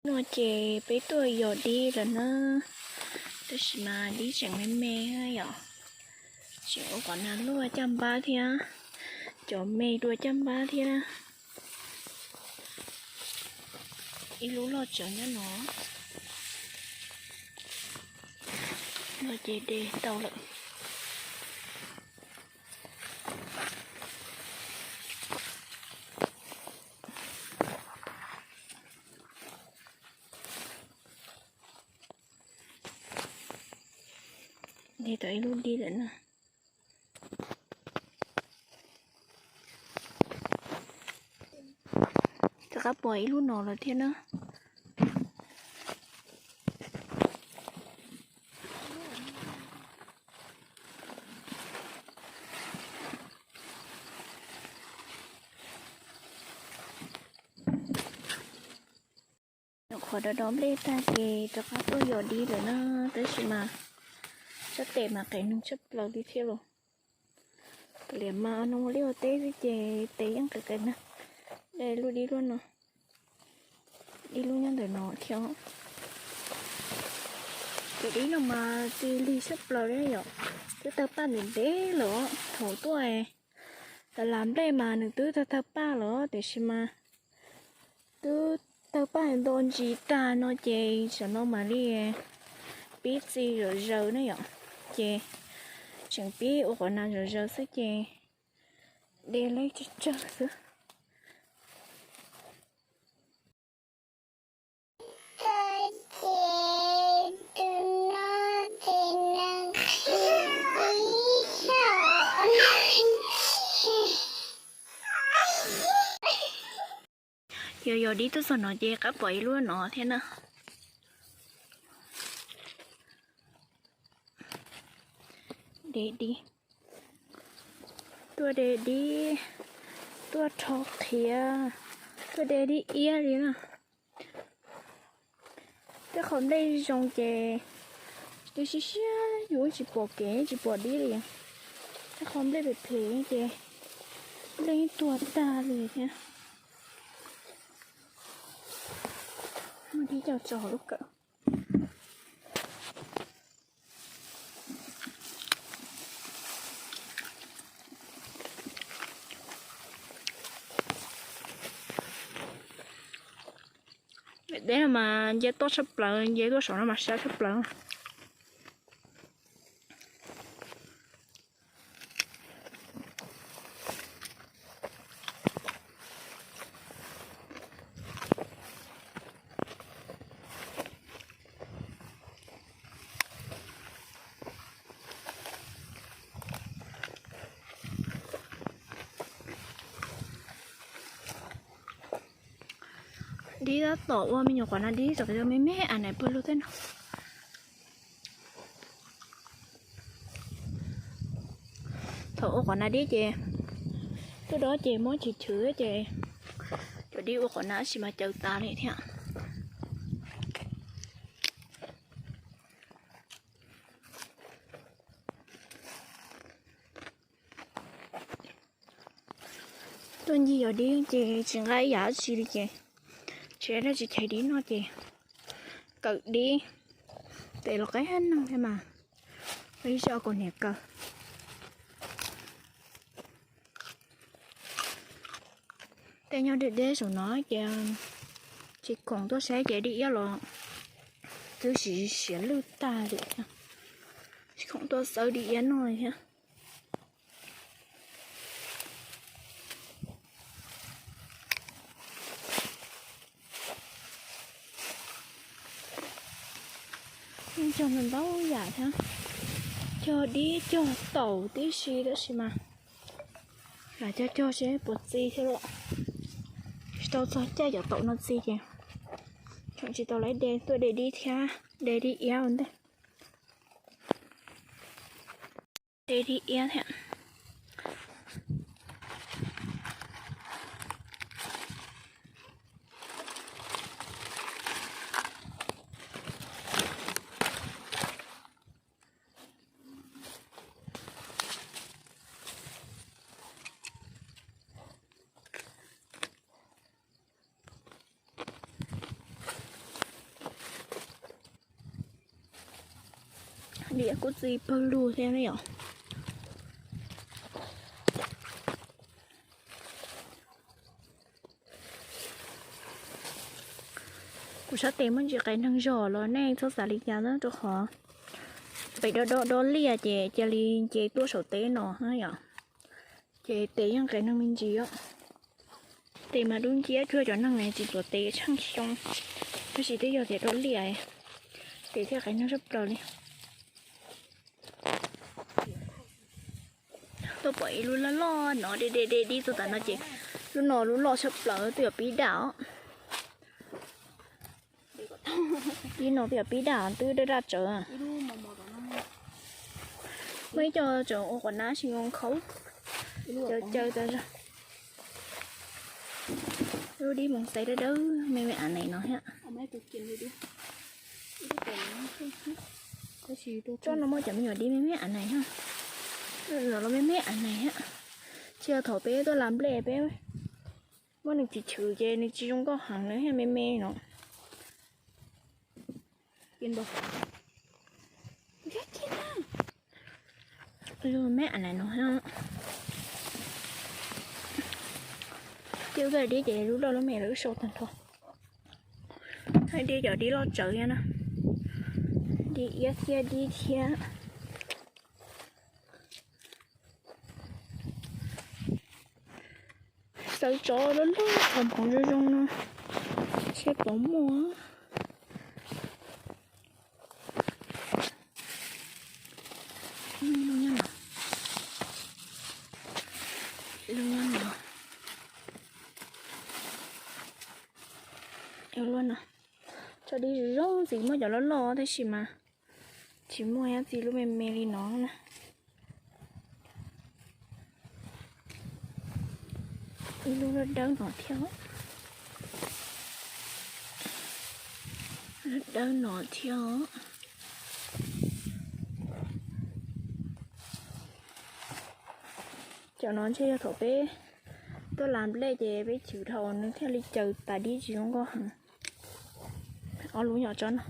No ces peb tuaj yos dib lawm na, tab sis mas dib tseem me me yom, tseem ua qhov nag luaj caj npab thiab, cov me dua caj npab thiab. Ib lub loj tsawv nyob no, no ces de tau lawm. De tau ib lub dib lawm na. Rov qab pom ib lub no lawm thiab na. Nyuam qhuav do do nplej tag ces rov qab tuaj yos dib lawm na, tab sis mas sab tes mas qes noog tshaj plaws li thiab los. Kav liam mas no ua liaj ua teb xwb ces tes yeej qes qes na. De lub dib lub no, dib lub nyob ntawm no thiab. Cov dib no mas txi lig tshaj plaws li yom, twb tawg paj ntev ntev lawm thaum tuaj. Tab sis nplej mas nws twb tawg tawg paj lawm tiam sis mas twb tawg paj nto ntsis tag no ces tam no mam li pib txi zom zaws na yom, ces tseem pib ua qhov nag zom zaws xwb ces de leb tsawg tsawg xwb. Yog yog dib tuaj txog no ces qab pom ib lub no thiab na. De dib, tuaj de dib, tuaj rho qhiav, tuaj de dib iab li na. Tej qhov nplej zoo ces yus siab siab yus tsis pom kev tsis pom dib li. Tej qhov nplej phem phem ces nplej tuag tag li thiab. Muaj dib coj tso lub kawm. Deb no mas nce toj tshaj plaws, nce tuaj saum no mas sab tshaj plaws. Dib tab tom ua me nyuam qhuav na, dib txawm me me a na puag lug tej no. Thaum ua qhov na dib ces tuaj dob ces muab chwv chwv ces cov dib ua qhov na tab sis mas cawv tas li thiab. Tuaj ncig yos dib ces tsis nqa ib yam dab tsi li ces tsis dab tsi chais dib noj ces kawm dib, tes los qab noog thiab mas ib zaj kaus hniav kaw. Tej nyob deb deb saum no ces tsis khoom tuaj saib ces dib iab los twb siav lwj tag li thiab, tsis khoom tuaj xawb dib iab noj li thiab. Yeej cog ntau ntau yam thiab, cog dib cog taum tib si tab sis mas lam cog cog seb puas txi thiab los. Tsis tau txog caij cov taum no txi ces tseem tsis tau laiv de, tuaj de dib thiab, de dib iab ua ntej. De dib iab thiab. Liam kuj txi pawg lug thiab ne yom. Kuv sab tes muaj ntsis qaiv neeg zog los nej txhob xav li cas na, rau qhov pem do do do liaj ces cia li nce tuaj saum teb no na yom. Ces tes yeej qaiv neeg me ntsis os. Tes mas dub nciab cuag cov neeg tsis tuav tes tsheej xyoo, tab sis twb yog tias do liaj, tes thiaj qaiv neeg sab plaws li. Tuaj pom ib lub loj loj no de de de dib tuaj tas no ces lub no lub loj sab plaws twb yuav pib daj os. Dib no twb yuav pib daj twb daj daj tsawv. Muaj ib co tseem ua quav nab si nkhaus, caw caw tas zog. Lub dib moos xaiv dawb dawb me me a nais no thiab. Tsob no muaj cov me nyuam dib me me a nais thiab. No los me me a nais thiab. Tsis yog thaum peb tuaj las nplej peb muab nws chwv chwv ces nws tsis zoo nkauj heev na, thiaj me me no. Me a nais no, ces ub dib ces lub loj lub me lawv wb sau tag nrho. Hais dib cov dib loj tsawv thiab na, dib iab thiab dib thiab. Xav tso loj loj qhov hmoov zoo zoo no, seb puas muaj. Tso dib zoo zoo ntxiv, muaj cov loj loj tab sis mas tsis muaj ib txi lub me me li no na. Ib lub dawb dawb no thiab, dawb no thiab. Cov no ntshe yog thaum peb tuaj las nplej ces peb chwv dhau nws thiaj li caws tas dib tsis zoo nkauj heev. Ob lub nyuam tsob no.